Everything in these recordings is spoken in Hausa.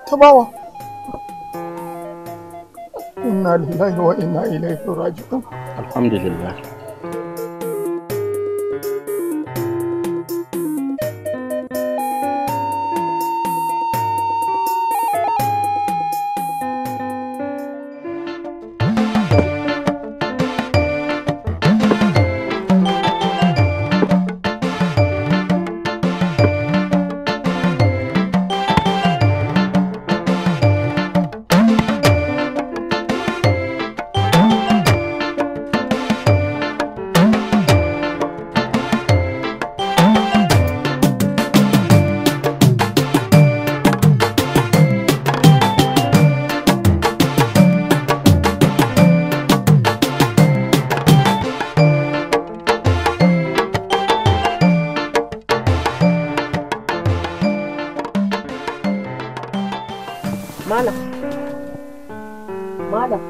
Tabawa. Inna lillahi wa inna ilaihi raji'un. Alhamdulillah. Malam. Malam.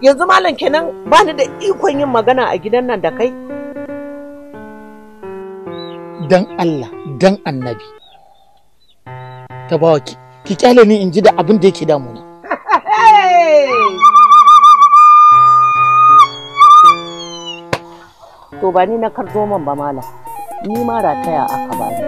Yanzu malam kenan ba ni da ikon yin magana a gidan nan da kai. Dan Allah, dan Annabi. Tabawa ki kyale ni in ji da abin da yake damuna. To ba ni na karzo man ba malam. Ni ma rataya aka bani.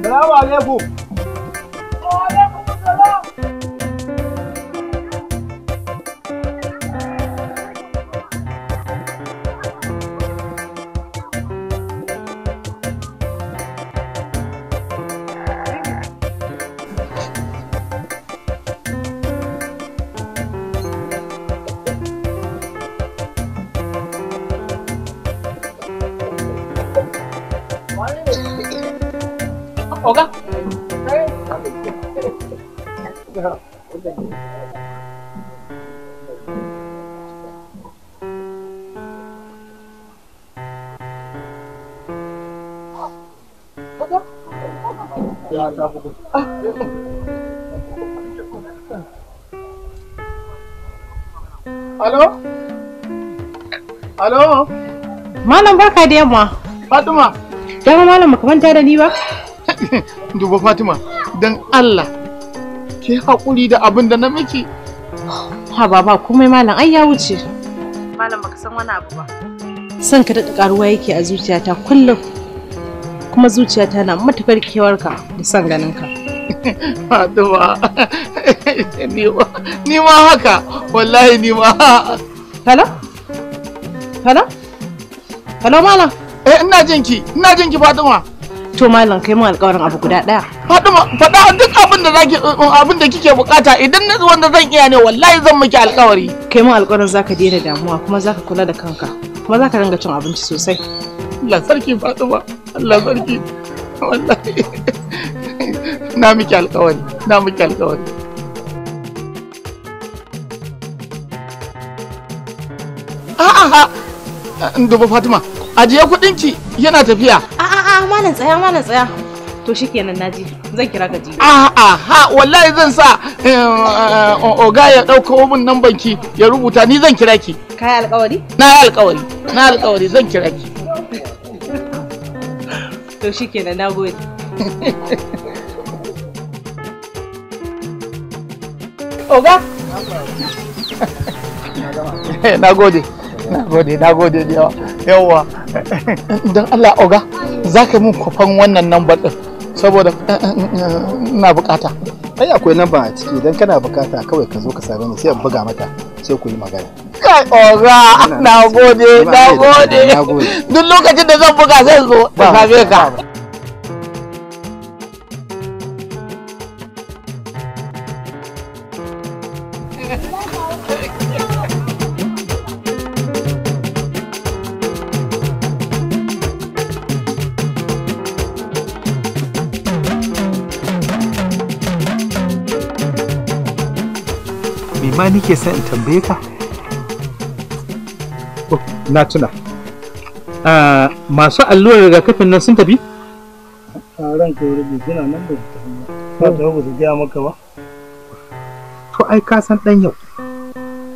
Salamu alaikum. Wa alaikum salam. Oga. Alo? Alo? Malam barka da yamma. Fatima. Dama malam baka manta da ni ba? Duba Fatima, don Allah ki haƙuri da abin da na miki. Ha baba komai malam ai ya wuce. Malam baka san wani abu ba. Son ka daɗa ƙaruwa yake a zuciyata kullum. Kuma zuciyata na matuƙar kewarka da son ganinka. Fatima, ni ma haka, wallahi ni ma. Hello? Hello? Hello malam? Eh ina jinki, ina jinki Fatima. To malam kai mun alƙawarin abu guda ɗaya. Fatima, faɗa duk abin da zaki abin da kike bukata idan na wanda zan iya ne wallahi zan miki alƙawari. Kai mun alƙawarin zaka daina damuwa kuma zaka kula da kanka kuma zaka ringa cin abinci sosai. Allah sarki Fatima, Allah sarki. Wallahi. Na miki alƙawari, na miki alƙawari. A'a, duba Fatima, ajiye kuɗinki yana tafiya. A'a malam tsaya, malam tsaya. To shikenan naji, zan kira ka jibi. A'a ha wallahi zan sa oga ya dauko min nan banki ya rubuta ni zan kira ki. Kai alƙawari? Na yi alƙawari, na alƙawari zan kira ki. To shikenan nagode. Oga? Nagode. Nagode, nagode da yawa. Yawwa. Don Allah oga, za ka min kwafan wannan lambar ɗin saboda ina bukata. Ai akwai lamba a ciki idan kana bukata kawai ka zo ka same ni sai in buga mata sai ku yi magana. Kai oga, nagode, nagode. Duk lokacin da zan buga zan zo da same ka. ma nake son in tambaye ka? Oh, na tuna. Masu allurar rigakafin nan sun tafi? A ranka ya rage suna nan ba su tafi ba. Ba ta ba su gaya maka ba. To ai ka san dan yau.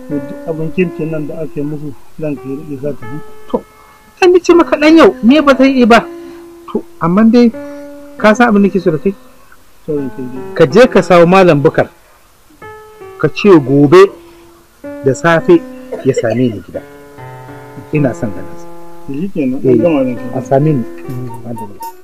To duk abin kirkin nan da aka yi musu ranka ya rage sa tafi. To an ce maka dan yau me ba zai yi ba. To amma dai ka san abin da ke so da kai? To ranka ya rage. Ka je ka samu Malam Bukar. Ka ce gobe da safe ya same ni gida. Ina son ganin sa. Shi kenan an gama ranka. A same ni. Madalla.